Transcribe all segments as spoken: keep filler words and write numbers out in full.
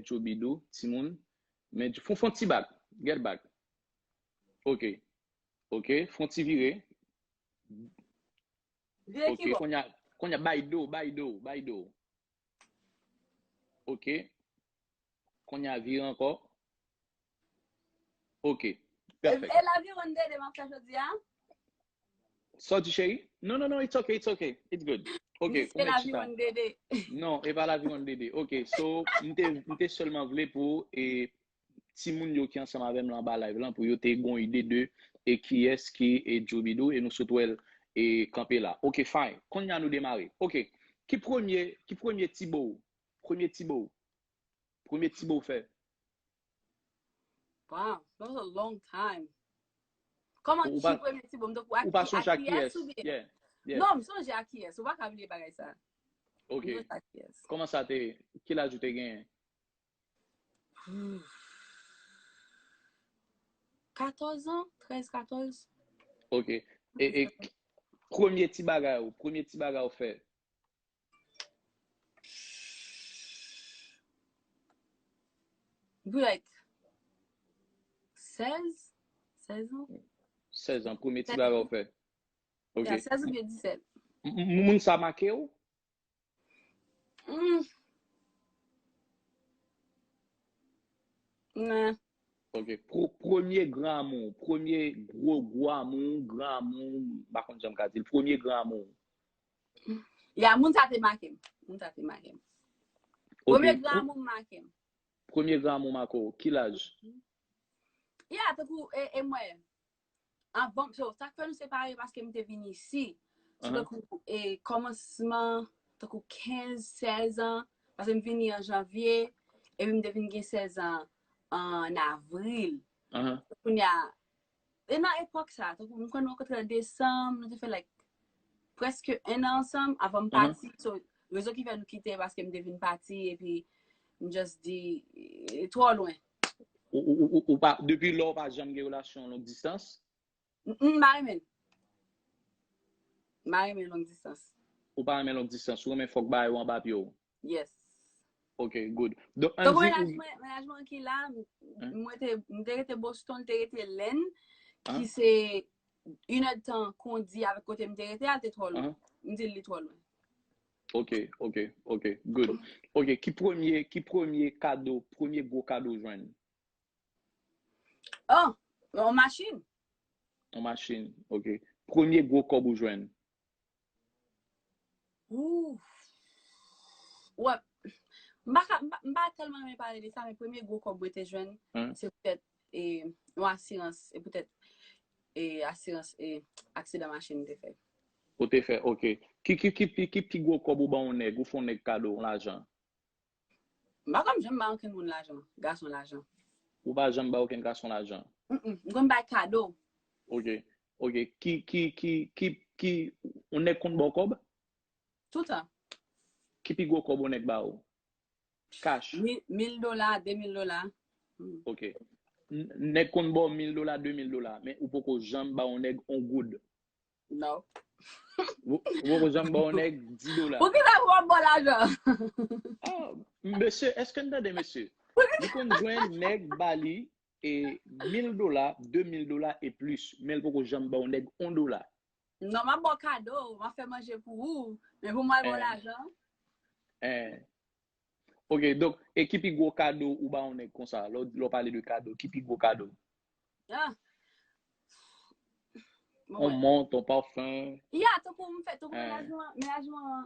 Djoubidou, timoun. Men fon, fon ti bak. Get back. Ok. Ok. Fon ti vire. Vire Ok. ki bò? Konya, konya bay do, bay do, bay do. Ok. Konya vire ankò. Ok. E Perfect. e laviwonn dede m ap fè jodi a? Sa w di, cheri? No, no, no, it's okay, it's okay. It's good. Ok, Di se ou mèt chita. Laviwonn dede. Non, e pa laviwonn dede. Ok, so, m te, m te sèlman vle pou e, timoun yo ki ansanm avè m lan anba live lan, pou yo te gon ide de e kiyès ki e Djoubidou, e nou sot wè l e kanpe la. Ok, fine. Kounye a nou demare. Ok. Ki premye, ki premye tibo? Premye tibo. Premye tibo w fè. Wow, that was a long time. Kòman Ou ki pa- premye tibo? M tankou Ou pa aki- sonje a akiyès kiyès? Oubyen? Yeah. Yeah. Non, m sonje akiyès. Ou pa ka bliye bagay sa. Ok. M sonje akiyès. Kòman sa te, ki laj ou te genyen? Katòz an, trèz, katòz. Ok. E, e premye ti bagay ou, premye ti bagay ou fè? Pou like sèz, sèz an. Sèz an, premye ti bagay ou fè. Ok. Yeah, sèz oubyen disèt. M- m- Moun sa make w? Mm. Nah. Ok. Pro- premye gran amou, premye gwo gwo amou, gran amou, m pa konn jan m ka di l, premye gran amou. Ya, moun sa te make m. Moun sa te make m. Ok. Premye gran amou make m. Premye gran amou make w, ki laj? Ya, tankou e, e mwen. Anvan, so, sa k fè nou separe paske m te vin isi. So, Ahan. Tankou e kòmansman, tankou kenz, sèz an, paske m vini an janvye, epi m te vin gen sèz an an avril. Ahan. Kounye a, e nan epòk sa, tankou m konn rankontre an desanm, nou te fè like prèske en an ansanm avan m Ahan. Pati. So, rezon ki fè nou kite paske m te vin pati epi m just di e twò lwen. Ou, ou, ou, ou pa, depi lè ou pa janm gen relasyon long distans? M m pa renmen. M pa renmen long distans. Ou pa renmen long distans, ou renmen fòk bagay yo anba pye w. Yes. Ok, good. Donk, Tankou ann di mennaj ou, mwen, mennaj mwen ki la, m- Hein? mwen te, m te rete Boston, l te rete Lèn, ki Hein? se inèdtan kondi avèk kote m te rete a, l te twò lwen. Hein? M di l li twò lwen. Ok, ok, ok, good. Ok, ki premye, ki premye kado, premye gwo kado w jwenn? Oh, yon machin. Yon machin, ok. Premye gwo kòb ou jwenn? Ooh. Wè. M pa ka, m pa, m pa tèlman renmen pale de sa, men premye gwo kòb mwen te jwenn, Hein? Se poutèt e, yon asirans, e poutèt e, asirans e, aksidan machin m te fè. Ou te fè, ok. Ki, ki, ki, ki, ki pi gwo kòb ou ban yon nèg, ou fè yon nèg kado, yon lajan? M pa konn janm ba okenn moun lajan, gason lajan. Ou pa janm ba okenn gason lajan? Mm-mm. M konn bay kado. Ok. Ok. Ki, ki, ki, ki, ki, yon nèg konn ba w kòb? Toutan. Ki pi gwo kòb yon nèg ba ou? Cash. Mil, mil dola, de mil dola. Mm. Ok. N- Nèg konn ba w mil dola, de mil dola, men ou poko janm ba yon nèg yon goud. No. Ou ou poko janm ba yon nèg dis dola. Poukisa pou w ap ba w lajan? Ah, mesye, èske n tande, mesye? Li konn jwenn nèg ba li e mil dola, de mil dola e plis, men l poko janm ba yon nèg yon dola. Non, m ap ba w kado, m ap fè manje pou ou, men pou m al ba w Eh. Lajan. Eh. Ok, donk, e ki pi gwo kado ou ba yon nèg konsa? Lè w, lè w pale de kado, ki pi gwo kado? Ah. Bon, Yon wè. Mont, yon pafen. Ya, tankou m fè, tankou Eh. mennaj mwen, mennaj mwen,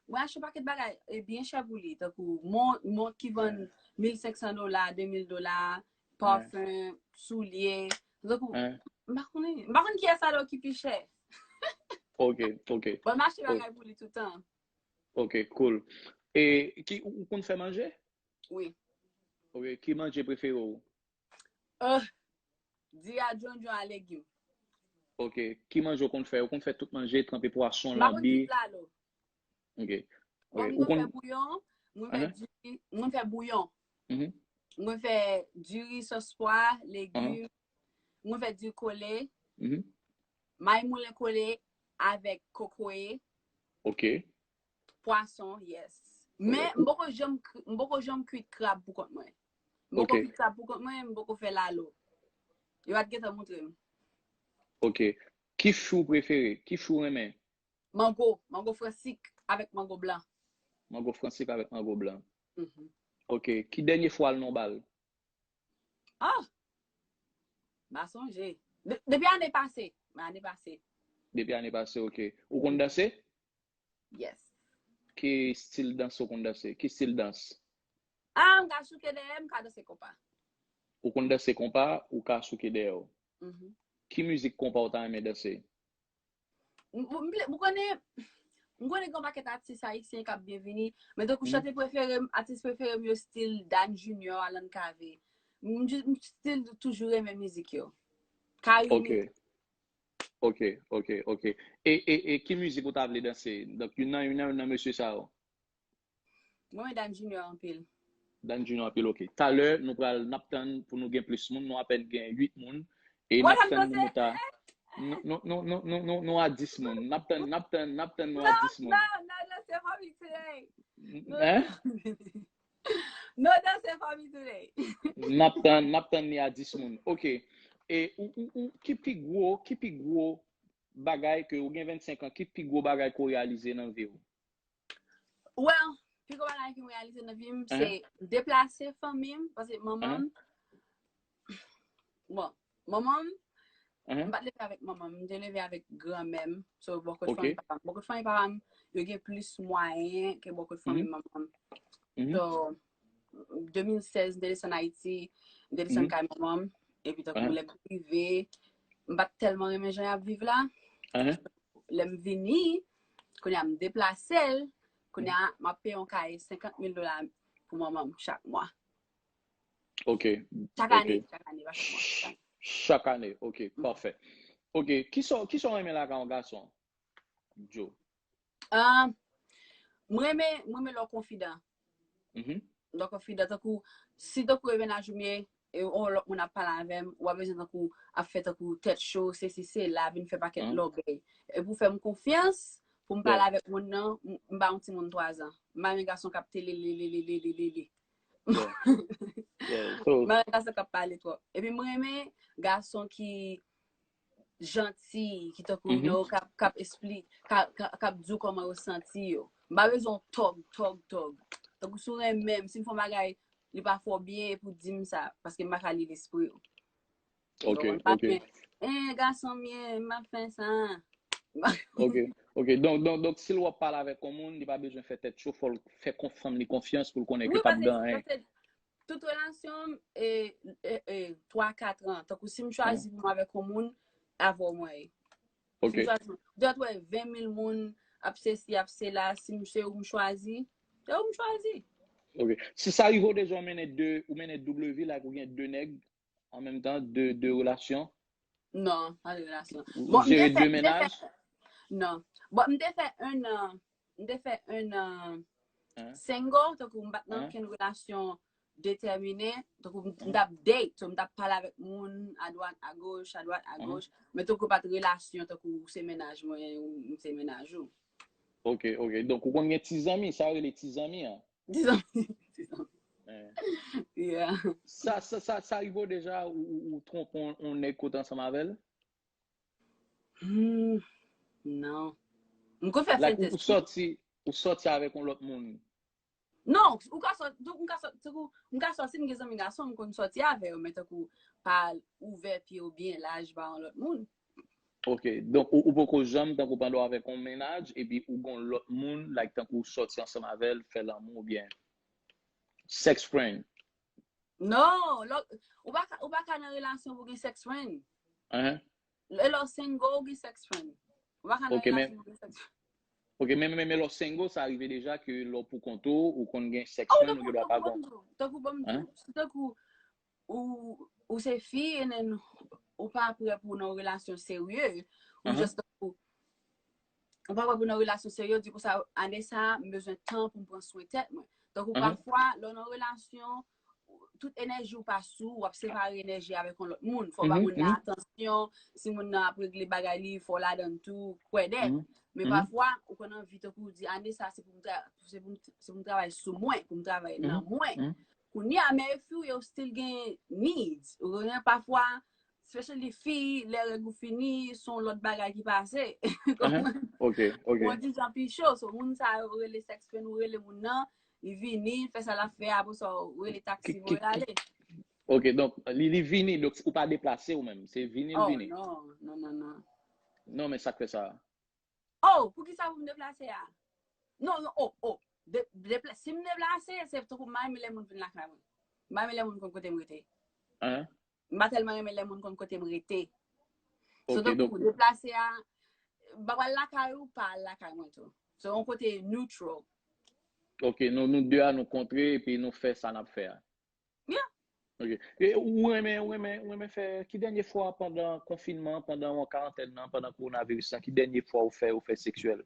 mwen achte yon pakèt bagay, e byen chè pou li, tankou mont, mont ki vann mil senk san dola, de mil dola, pafen, soulye, tankou, Eh. m pa konnen, m pa konn kiyès sa yo ki pi chè. Ok, ok. Bon, m achte Ok. bagay pou li toutan. Ok, cool. E ki, ou, ou konn fè manje? Wi. Ok, ki manje prefere w? Euh, diri a djondjon a legim. Ok, ki manje ou konn fè? Ou konn fè tout manje, tranpe pwason, M pa konn lanbi? Ki pla lo. Ok. Bon, Ok, m ou konn fè konn bouyon, mwen fè Ahan. Diri, mwen fè bouyon. Mhm. Mwen fè diri sòs pwa, legim, mwen fè diri kole, Mhm. may moulen kole avèk kokoye, Ok. pwason, yes. Men, m poko janm, m poko janm kwit krab pou kont mwen. M poko kwit krab pou kont mwen, m poko fè lalo. Yo pa t gentan montre m. Ok. Ki fwi w prefere? Ki fwi w renmen? Mango. Mango fransik avèk mango blan. Mango fransik avèk mango blan. Ok. Ki dènye fwa w al nan bal? Ah! M pa sonje. Depi ane pase. Ane pase. Depi ane pase, ok. Ou konn danse? Yes. Ki stil dans ou konn danse? Ki stil dans? Ah, m ka souke dèyè, m ka danse konpa. Ou konn danse konpa, ou ka souke dèyè w. Ki mizik konpa ou ta renmen danse? M konnen, m konnen gen yon pakèt atis ayisyen k ap byen vini, men tankou chante prefere m, atis prefere m yo stil Dan Junior, Alan Cavé. M stil toujou renmen mizik yo. Carimi. Ok, ok, ok. E, e, e ki mizik ou ta vle danse? Donk, youn nan, youn nan, youn nan mesye sa yo. Mwen, Dan Junior anpil. Dan Junior anpil, ok. Talè, nou pral, n ap tann pou nou gen plis moun. Nou apèn gen uit moun. E n ap tann nou ta. Nou, nou, nou, nou, nou, nou, nou a dis moun. N ap tann, n ap tann, n ap tann nou a dis moun. Non, non, non, se for me today. Hein? No danse for me today. N ap tann, n ap tann li a dis moun. Ok. E ou, ou, ou, ki pi gwo, ki pi gwo bagay ke ou gen vennsenk an, ki pi gwo bagay ke ou reyalize nan vi w? Well, pi gwo bagay ke m reyalize nan vi m, se deplase fanmi m, paske manman m, bon, manman m, m pa t leve avèk manman m, m te leve avèk granmè m, so bò kot fanmi papa m. Bò kot fanmi papa m, yo gen plis mwayen ke bò kot fanmi manman m. So, de mil sèz, m te desann Ayiti, m te desann kay manman m, epi tankou lè m rive, m pa t tèlman renmen jan y ap viv la. Lè m vini, kounye a m deplase l, kounye a m ap peye yon kay senkant mil dola pou manman m chak mwa. Ok. Chak ane, chak ane, pa chak mwa, chak ane. Chak ane, ok, pafè. Ok, kisa, kisa w renmen lakay yon gason? Joe. Ah, mwen renmen, mwen renmen lè w konfidan. Lè w konfidan, tankou, si tankou e mennaj ou m ye, e yon lòt moun ap pale avè m, w ap bezwen tankou, ap fè tankou tèt cho, sesi, sela, vin fè pakèt lòbèy. E pou fè m konfyans, pou m pale avèk moun nan, m, m ba yon timoun twazan. M pa renmen gason k ap telelelelelelele. M pa renmen gason k ap pale twòp. Epi m renmen gason ki janti, ki tankou, you know, k ap, k ap espli-, k ap, k ap, k ap di w kòman yo santi yo. M pa bezwen w tòg, tòg, tòg. Tankou si w renmen m, si m fè yon bagay, li pa fè w byen, epi w di m sa, paske m pa ka li lespri w. Ok, ok. Eh, gason m ye, m ap fè sa. Ok, ok. Donk, donk, donk, si l w ap pale avèk yon moun, li pa bezwen fè tèt cho, fò l fè konf-, fanm li konfyans pou l konnen ke p ap gen anyen. Tout relasyon m, e, e, e, twa, kat an. Tankou si m chwazi pou m avèk yon moun, avè w mwen ye. Si m chwazi, ou dwèt wè ven mil moun ap sesi, ap sela, si m se ou m chwazi, se ou m chwazi. Ok. Si sa rive w deja, ou mennen de, ou mennen double vi, like, ou gen de nèg an menm tan, de, de relasyon? Non, pa de relasyon. Ou jere de mennaj? Non. Bon, m te fè en an, m te fè en an single, tankou m pa t nan okenn relasyon detèmine, tankou m t ap date, so m t ap pale avèk moun adwat, agoch, adwat, agoch, men tankou pa t relasyon, tankou ou se mennaj mwen, ou m se mennaj ou. Ok, ok. Donk, ou konn gen ti zanmi, sa yo rele ti zanmi an? Ti zanmi, ti zanmi. Yeah. Sa, sa, sa, sa rive w deja, ou, ou, ou twonpe yon, yon nèg kote ansanm avè l? Hmm, non. M konn fè like, ou sòti, ou sòti avèk yon lòt moun. Non, ou ka sòti, m ka sòti, tankou, m ka sòti, m gen zanmi gason, m konn sòti avè yo, men tankou pa ouvè pye w byen laj ba yon lòt moun. Ok, donk ou, ou poko janm tankou pandan w avèk yon mennaj, epi ou gon lòt moun, like tankou w sòti ansanm avè l, fè lanmou oubyen sex friend? Non, lò, ou pa ka, ou pa ka nan relasyon pou gen sex friend. Hein? Lè, lè w single, ou gen sex friend. Ou pa ka nan relasyon pou gen sex friend. Ok, men, men, men lè w single, sa rive deja ke lè w pou kont ou, ou konn gen sex friend, ou gen dwa pa gon. Tankou, bon, si tankou ou, ou se fi, and then ou pa prè pou nan relasyon serye, ou just tankou, ou pa prè pou nan relasyon serye, di konsa, ane sa, m bezwen tan pou m pran swen tèt mwen. Tankou pafwa, lè w nan relasyon, tout enèji w pa sou, w ap separe enèji avèk yon lòt moun. Fò w ba moun nan atansyon, si moun nan ap regle bagay li, fò w ladan l tou, kwè dèt. Men pafwa, ou konn anvi tankou ou di, ane sa, se pou m tra- se pou m se pou m travay sou mwen, pou m travay nan mwen. Kounye a, men epi ou still gen needs. Ou konnen pafwa, especially fi, lè règ ou fini, se yon lòt bagay ki pase. Ok, ok. Ou di jan pi cho, so moun sa yo rele sex pain, ou rele moun nan, li vini, fè sa l ap fè, apre sa, ou rele taksi, voye l ale. Ok, donk, li, li vini, donk ou pa deplase ou menm, se vini l Oh, vini. Non, non, non, non. Non, men sa k fè sa. Oh, pou ki sa pou m deplase a? Non, non, oh, oh. De, depla, si m deplase, se tankou m pa renmen lè moun vin lakay mwen. M pa renmen lè moun konn kote m rete. Hein? M pa tèlman renmen lè moun konn kote m rete. So, Ok, tankou donk, deplase a, m pa pral lakay ou, pa al lakay mwen tou. Se yon kote neutral. Ok, nou, nou de a nou kontre epi nou fè sa n ap fè a. Yeah. Ok. E ou renmen, ou renmen, ou renmen fè, ki dènye fwa pandan konfinman, pandan yon karantèn nan, pandan kowonaviris lan, ki dènye fwa ou fè, ou fè seksyèl?